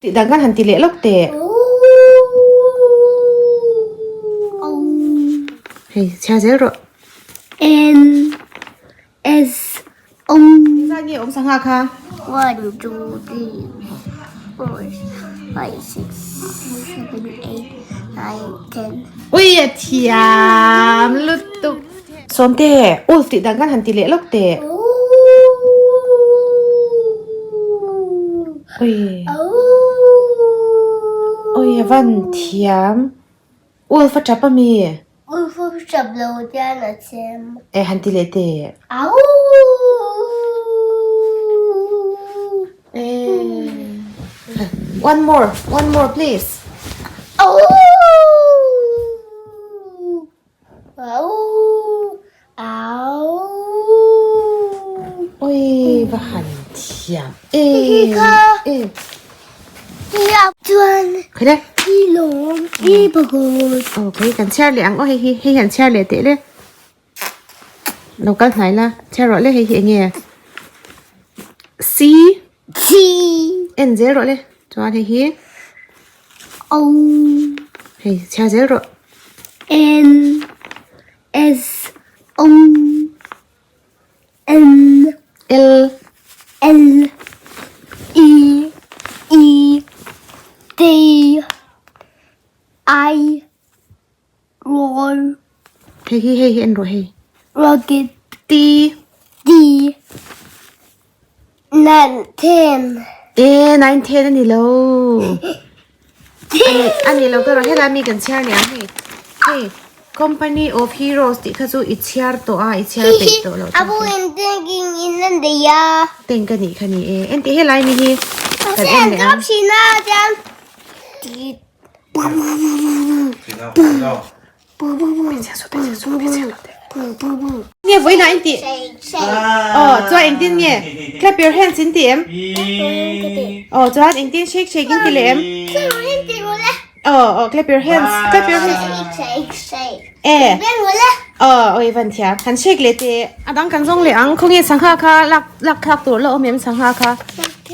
Tih dan khan han ti leh lawk teh. Hei chhiar zel rawh. N S O Engzat nge awm sangha kha? 1 2 3 4 5 6 7 8 9 10 Ui a thiam lutuk. Sawmte, Ulf tih dan khan han ti leh lawk teh. Ui Ui a van thiam. Ulf a tap ami? Ulf a tap lo hian a chem. E han ti leh teh. Au. E One more, one more please. Au. Au au. Oi va han thiam em em. Chuan Khaile. Hi lawm hi pakhat. Aw khawi kan chhiar leh ang aw hei hi hei hian chhiar leh teh le. Lo kal hnai la chhiar rawh le hei hi eng nge C. C. En zel rawh le chuan hei hi. O. Hei chhiar zel rawh. N S O N L L E E D I R Hei hi hei hi en rawh hei. Rocket T D 9 10 E 9 10 a ni lo. A ni lo ka rawh helai mi kan chhiar nia hei. Hei Company of Heroes tih kha chu i chhiar tawh a i chhiar peih tawh loh. A bu in thinking in an nei a. Tank a nih kha ni e. Engtih helai mi hi kan en leh ang. Nge vawiinah in tih aw chuan engtin nge clap your hands in tih em aw chuan engtin shake shake in ti leh em aw aw clap your hands clap your hands e aw awi van thiam han shake leh teh a dang kan zawng leh ang khawnge sangha kha lak lak thlak tur la awm em sangha kha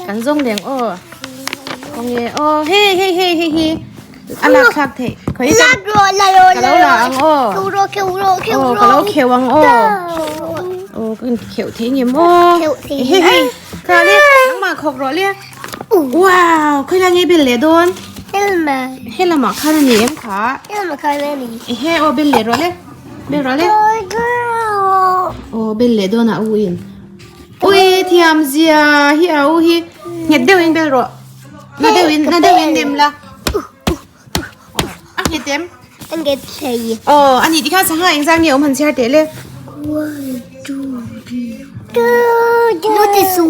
kan zawng leh ang aw khawnge aw hei hei hei hei hi A lak thlak theih. Khawi ka ka lo la ang aw. Aw ka lo kheuh ang aw. Aw ka kheuh thei ngem aw. Hei hei ka le nangmah khawk rawh le. Wow khawi lai nge bel leh dawn. Helamah khan a ni em kha. Ehe aw bel leh rawh le. Bel rawh le. Aw bel leh dawn a u in. Ui thiam zia hi a u hi nghet deuhin bel rawh. Na deuhin na deuhin nem la. A nghet em? A nghet thei. Aw, a ni tikhan sangha engzah nge awm han chhiar teh le. One, two, three, four. Lu ti su.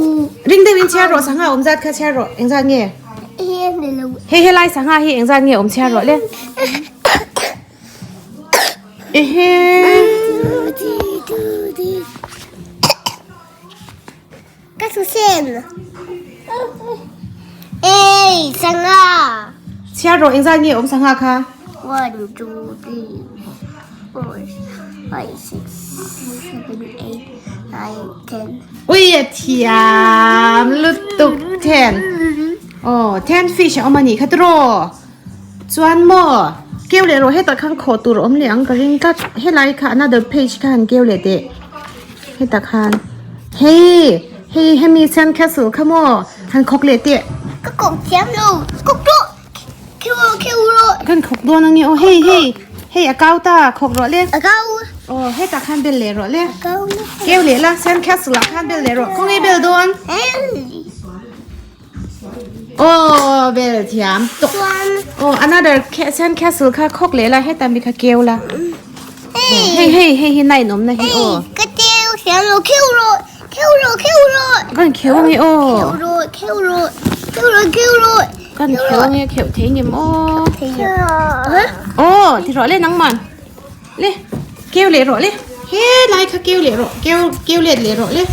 Ring deuhin chhiar rawh sangha awm zat kha chhiar rawh engzah nge? Hei helai sangha hi engzah nge awm chhiar rawh le. Ehe. Ka thu sen. Ei, sangha. Chhiar rawh engzat nge awm sangha kha? 1, 2, 3, 4, 5, 6, 7, 8, 9, 10. Ui a thiam lutuk 10. Oh, 10 fish a awm a nih kha tiraw. Chuan maw keu leh rawh hetah khan khawh tur a awm leh ang ka ring tlat helai kha another page kha han keu leh teh hetah khan hei hei hemi sand castle kha maw han khawk leh teh ka khawk thiam lo khawk rawh kheu rawh kheu rawh kan khawk dawn ange aw hei hei hei a kau ta khawk rawh le a kau aw hetah khan bel leh rawh le a kau keu leh la sand castle ah khan bel leh rawh khawnge bel dawn Aw bel thiam tuk aw another sand castle kha khawk leh la heta mi kha keu la hei hei hei hi nine awm na hi aw ka keu thiam lo kheu rawh kheu rawh kheu rawh kan kheu ange aw kheu rawh kheu rawh kheu rawh kheu rawh kan kheu ange kheuh thei ngem aw aw ti rawh le nangman le keu leh rawh le he lai kha keu leh rawh keu keu let leh rawh le.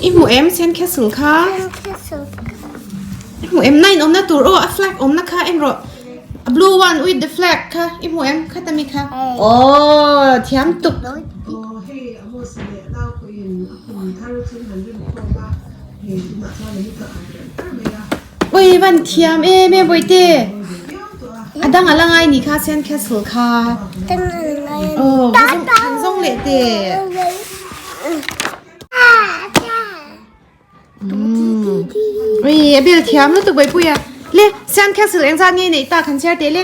I hmuh em sand castle kha? I hmuh em nine awmna tur aw a flag awmna kha en rawh a blue one with the flag kha i hmuh em kha ta mi kha aw thiam tuk. Ui van thiam em em Bawihte a dang a la ngai ni kha sand castle kha aw han zawng leh teh. Ui a bel thiam lutuk Bawihpuia le sand castle eng zat nge neih tak han chhiar teh le.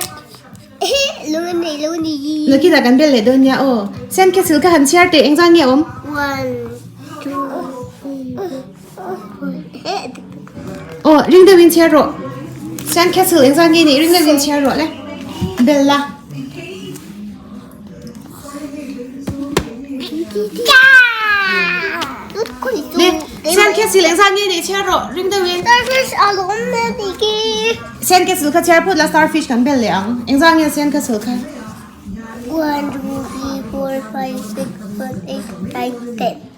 Nakinah kan bel leh dawn nia aw sand castle kha han chhiar teh eng zat nge a awm. Aw ring deuhin chhiar rawh sand castle eng zat nge nih ring deuhin chhiar rawh le bella le sand castle eng zat nge nih chhiar rawh ring deuhin sand castle kha chhiar phawt la starfish kan bel leh ang eng zat nge sand castle kha.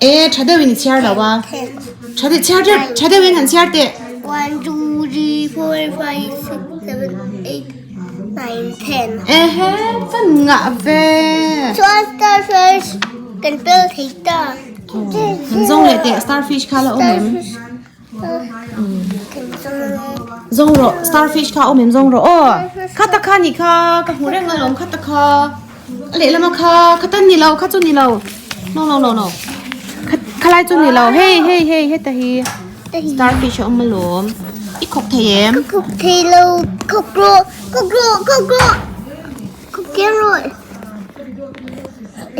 E tha deuhin i chhiar lo a tha deuh chhiar deuh tha deuhin han chhiar teh. Ehe fan ngah ve. Han zawng leh teh starfish kha la awm em. Zawng rawh starfish kha awm em zawng rawh aw khata kha ni kha ka hmu reng alawm khata kha a lehlama kha khata ni lo kha chu ni lo no no no no khalai chu ni lo hei hei hei heta hi starfish a awm alawm i khawk thei em Ka khawk thei lo khawk rawh khawk rawh khawk rawh khawk chiang rawh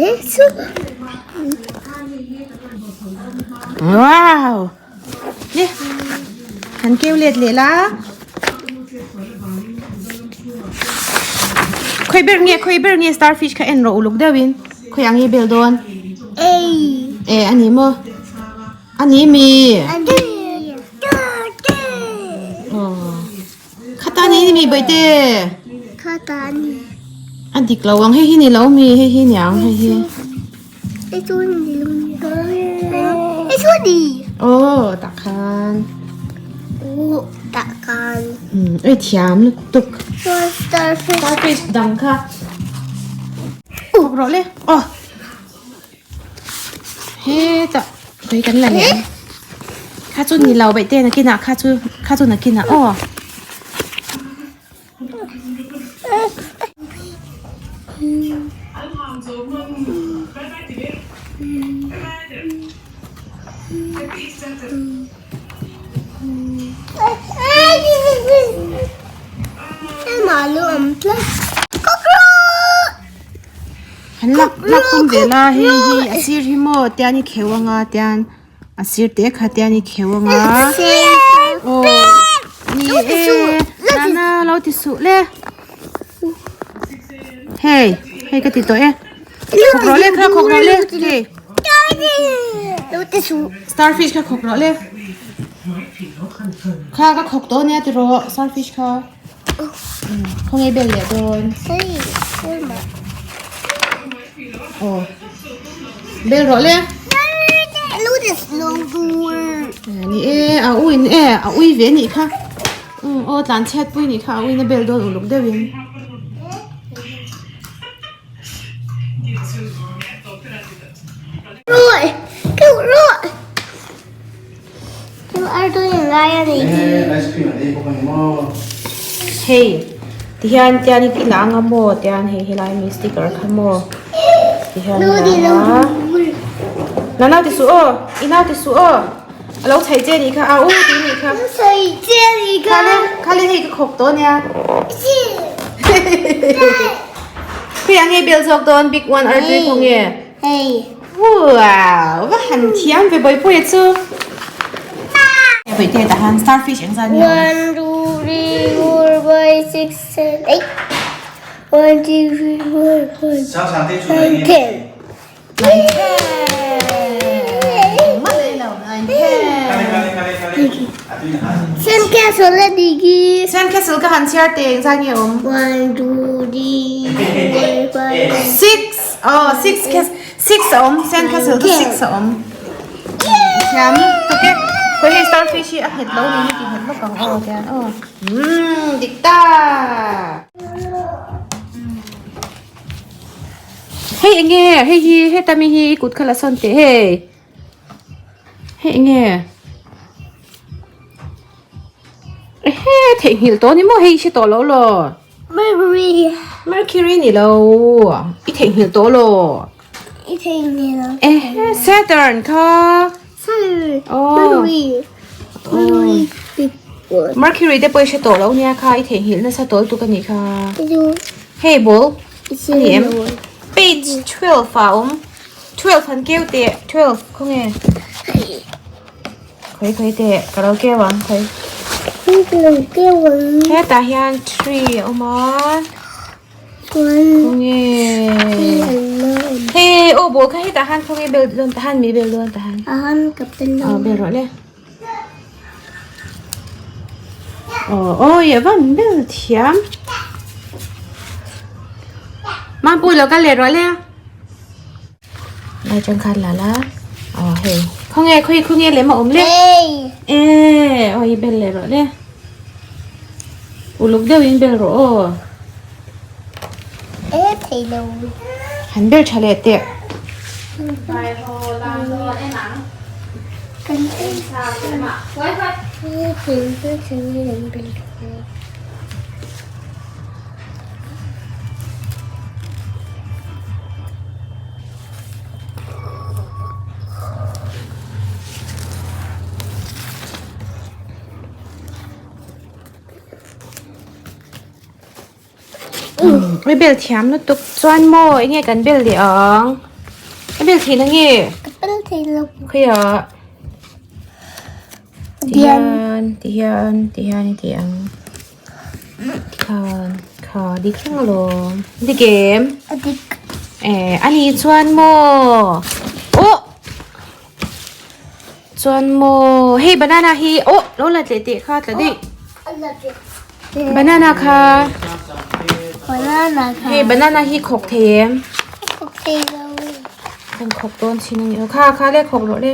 eh su Wow! Ni han keu let leh la. Khoi ber nge khoi ber nge starfish kha en rawh uluk deuhin khoi ang nge bel dawn. Ei. E ani maw? Ani mi. Ani. Oh. Khata ni ni mi bawihte. Khata ni. A dik lo ang hei hi ni lo mi hei hi niang hei hi. Hei chu ni lo ni. Hei chu ni. Oh tak khan. Oh tak khan. Hmm oi thiam lutuk. Starfish. Starfish dang kha. Khawk rawh le. Oh. Hetah tui kan la leh ang kha chu ni lo baih te nakinah kha chu kha chu nakinah aw. Han lak lak tum ve la hei hi a sir hi maw tian i kheuh anga tian a sir te kha tian i kheuh anga aw ni e nana lo ti suh le hei hei ka ti tawh e khawk rawh le kha khawk rawh le hei starfish kha khawk rawh le kha ka khawk tawh ania tiraw starfish kha. Khawnge bel leh dawn. Aw. Bel rawh le. Ni e, a ui in e, a ui ve nih kha. Um, aw tlan chhiat pui nih kha a uina bel dawn uluk deuhin. Hei tihian tian i la anga maw tian hei helai mi sticker kha maw tihian i la anga na nau ti suh aw i nau ti suh aw a lo chhaih che nih kha a u tih nih kha khale khale hei ka khawk tawh ania khawi ah nge bel zawk dawn big one artui khaw nge. Wow, va han thiam ve Bawihpuia chu. Bawihte tah han starfish eng zat nge awm? 1 2 3 4 5 6 7 8 1 2 3 4 5 9 10 9 10 Engmah leh lo 9 10 Sand castle a ni khi. Sand castle ka han chhiar teh eng zat nge awm? 1 2 3 4 5 6 Aw six cas six a awm sand castle chu six a awm thiam tuk e khawi hei starfish hi a nghet lo niin a ti nghet lawk ang aw tian aw umm dik ta. Hei enge hei hi heta mi hi i kut kha la sawn teh hei. Hei enge. Ehe theihnghilh tawh a ni maw hei i hre tawh lo law. Mercury. Mercury ni lo i theihnghilh tawh law. I theihnghilh lo. Ehe Saturn kha. Saturn. Mercury. Mercury. Mercury te pawh i hre tawh lo nia kha i theihnghilh nasa tawl tuk a nih kha. Hei ball a ni em? Page 12 ah a awm. 12 han keu teh 12 khawnge? Khawi khawi teh ka lo keu ang khawi. Hetah hian tree a awm a. Khawnge? Hei aw ball kha hetah khan khawnge bel dawn tahan mi bel dawn tahan. Aw bel rawh le. Aw awi a van bel thiam. Mampui lo kal leh rawh le a. Lai chang khan la la. Aw hei. Khawnge khawi khawnge lem a awm le. E aw i bel leh rawh le. Uluk deuhin bel rawh aw. E thei lo. Han bel tha leh teh. Kan en Ui bel thiam lutuk chuan maw enge kan bel leh ang a bel theih na nge Ka bel thei lo khawiah tihian tihian tihian i ti ang tikhan kha dik reng alawm dik em a dik eh ani chuan maw oh Chuan maw hei banana hi oh lo la tleh teh kha tla daih banana kha banana kha hei banana hi khawk thei em khawk thei lo kan khawk dawn chin ani kha kha le khawk rawh le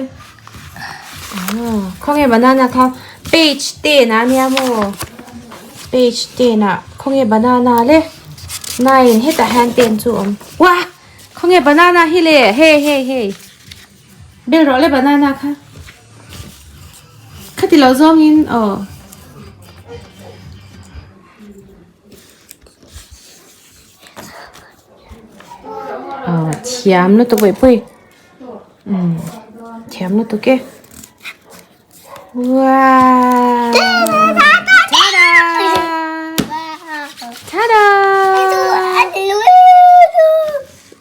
khawnge banana kha page ten ah ania maw page ten ah khawnge banana le nine hetah hian ten chu a awm wah khawnge banana hi le hei hei hei. Bel rawh le banana kha. Khati lo zawngin aw. Aw thiam lutuk pui pui. Um thiam lutuk e. Wow. Ta-da! Ta-da!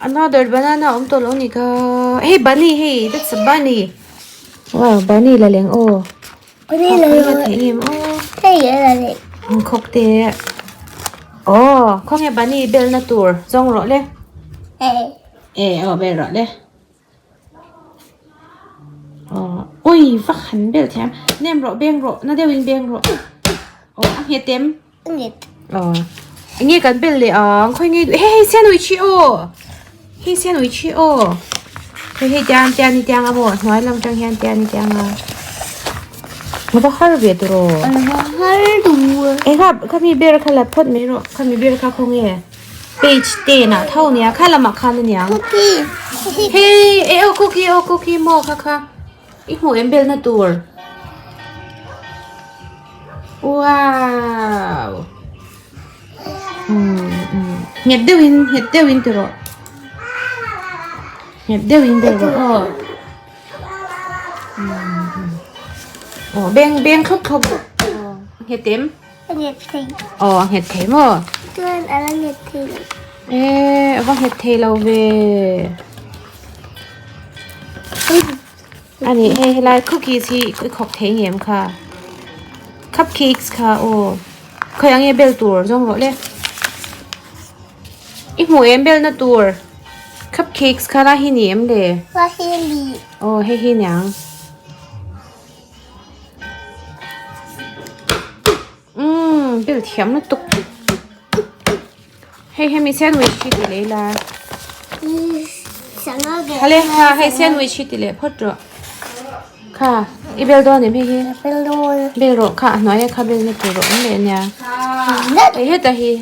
Another banana awm tawh lo ni ka. Hey bunny hey that's a bunny. Wow bunny la leng aw. Bunny la leng. Thei em aw. Hei la leng. Khawk te. Oh khawnge bunny bel na tur zawng rawh le. Hey. Eh aw bel rawh le. Ui vak han bel thiam nem rawh beng rawh na deuhin beng rawh aw a nghet em a nghet aw enge kan bel leh ang khawi nge hei hei sandwich hi aw hei sandwich hi aw hei hei tiang tiang ni tiang a maw hnuai lam atang hian tiang ni tiang a a va har ve tawh a va har duh eng a khami ber kha la phawt mai rawh khami ber kha khawnge. Page ten ah tho nia kha lamah khan aniang. Cookie. Hey, e aw cookie aw cookie maw kha kha. I hmuh em bel na tur. Wow. Um um. Nghet deuhin nghet deuhin ti rawh. Nghet deuhin bel rawh aw. Um. Aw beng beng thlawp thlawp. Nghet em? A nghet thei. Aw a nghet thei maw? Chuan a la nghet thei lo. E a va nghet thei lo ve. Ani hei helai cookies hi i khawk thei ngem kha. Cupcakes kha aw. Khawi ang nge bel tur zawng rawh le. I hmuh em bel na tur. Cupcakes kha la hi ni em le? La hi ni. Aw hei hi niang. Umm bel thiam lutuk hei hemi sandwich hi ti leh ila hale ha hei sandwich hi ti leh phawt rawh kha i bel dawn em hei hi bel rawh kha a hnuaia kha bel na tur a awm leh ania hei heta hi.